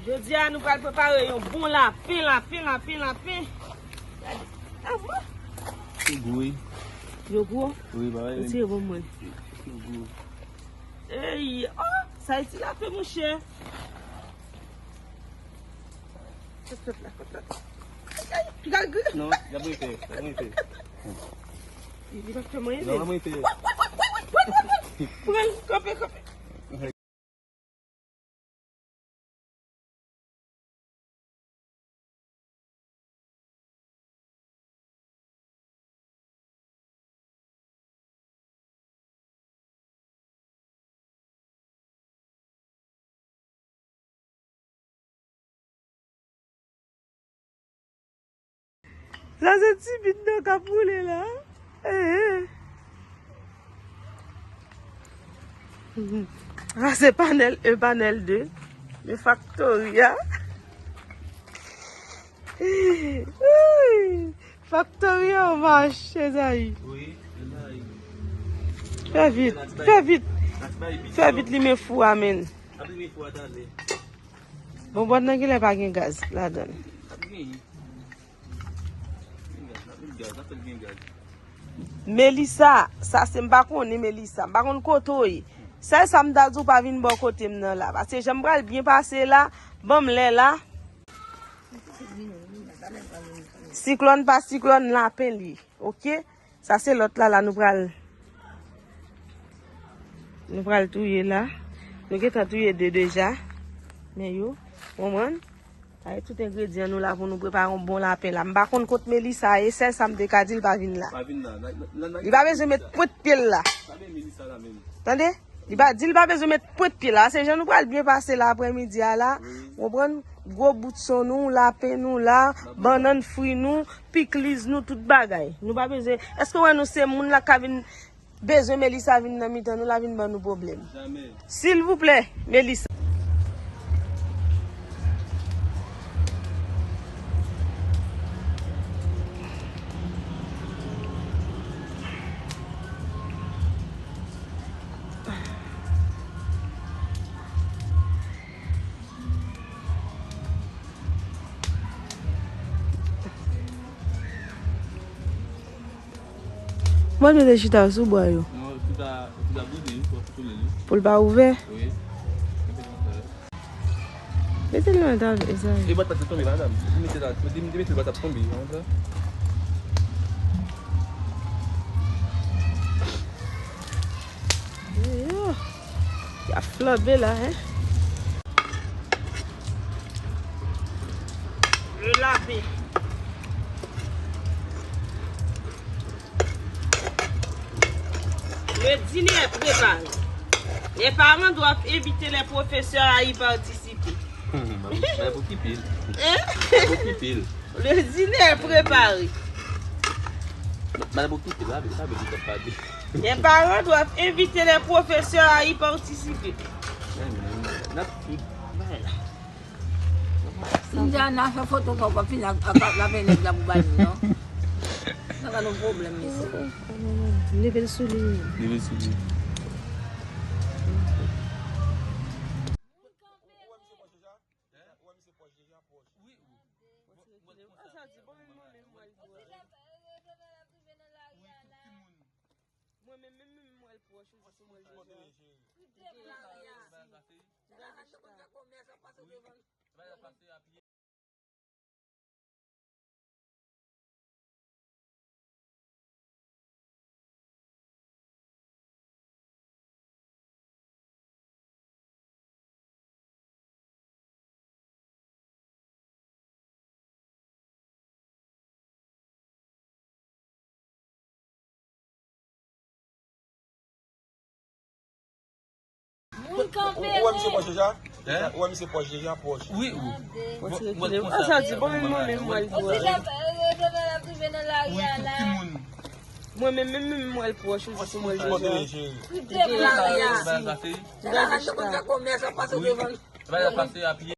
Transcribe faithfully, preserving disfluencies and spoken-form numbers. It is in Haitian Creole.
Jodi a, nou pral prepare yon bon lapen, lapen, lapen, lapen. Gade. Ah, bon. Yo gwo, wi. Yo gwo? Wi, ba, wi. Retire pou mwen. Yo gwo. Ey, oh, sa e ti lapen, monchè. Kot lòt la, kot lòt la. Ay, ay, piga l gri. Non, y ap rete, y ap rete. Li, li pa fè mwen. Non, y ap rete. Pran l, kanpe, kanpe. Sa se ti bit nan k ap woule la. Eh, eh. Sa se panèl en, panèl de. Men faktori a. Faktori a mache, Zayi. Wi, Zayi. Fè vit, fè vit. Fè vit, limen fou a, menn. Bon, bòt nan genlè pa gen gaz ladan l. Melissa, sa se m pa konnen Melissa. M pa konn kote w ye. Sèl sa m ta di w pa vin bò kote m nan la. Paske jan m pral byen pase la, ban m lè la. Siklòn pa siklòn, lapen li. Oke? Sa se lòt la, la nou pral, nou pral touye la. Nou gentan touye de deja. Men yo, konprann? Sa e tout engredyan nou la pou nou prepare yon bon lapen la. M pa konn kot Melissa ye, sèl sa m te ka di l pa vin la. Pa vin la. Li pa bezwen met pwent pye l la. Tande? Li pa, di l pa bezwen met pwent pye la. Se jan nou pral byen pase la aprèmidi a la. Wi. Konprann? Gwo bout son nou, lapen nou la, bannann fri nou, pikliz nou, tout bagay. Nou pa bezwen. Èske w wè nou se moun la ka vin bezwen Melissa vin nan mitan nou la vin ban nou pwoblèm? Jamè. Silvouplè, Melissa. Mwen mete chita sou bwa yo. Non, chita, chita boude, pou, pou li. Pou l pa ouvè? Wi. Mete l nan tab, Esayi. E bòt la te tonbe, madanm. Mete la, mete, mete, mete bòt la tonbe, konprann? Yo, y ap flanbe la, hein. Le lapin. Le dîner est préparé. Les parents doivent inviter les professeurs à y participer. Madanm, madanm okipe l. Hein? Madanm okipe l. Le dîner est préparé. Madanm okipe la, sa vle di k ap pale. Les parents doivent inviter les professeurs à y participer. N ap tout. Voilà. Indiana, fè foto pa w, pa fini ak, ak, ak lapen nèg la pou bay nou, non. Sa ka nou pwoblèm, mesye. Leve l sou li. Leve l sou li. Mwen menm, menm, menm, mwen l pwòch, ou di se mwen l deja. Tout deplase. Tout deplase. Moun kanpe nèt. Ou wè misye pwòch deja? Hein? Ou wè misye pwòch deja, pwòch. Wi, wi. Pwòch rekile. Sa di, bon, mwen menm mwen l pwòch. Wi, tout timoun. Mwen menm, menm, menm mwen l pwòch, ou di se mwen l deja. Tout deplase. Tout deplase. Tout deplase.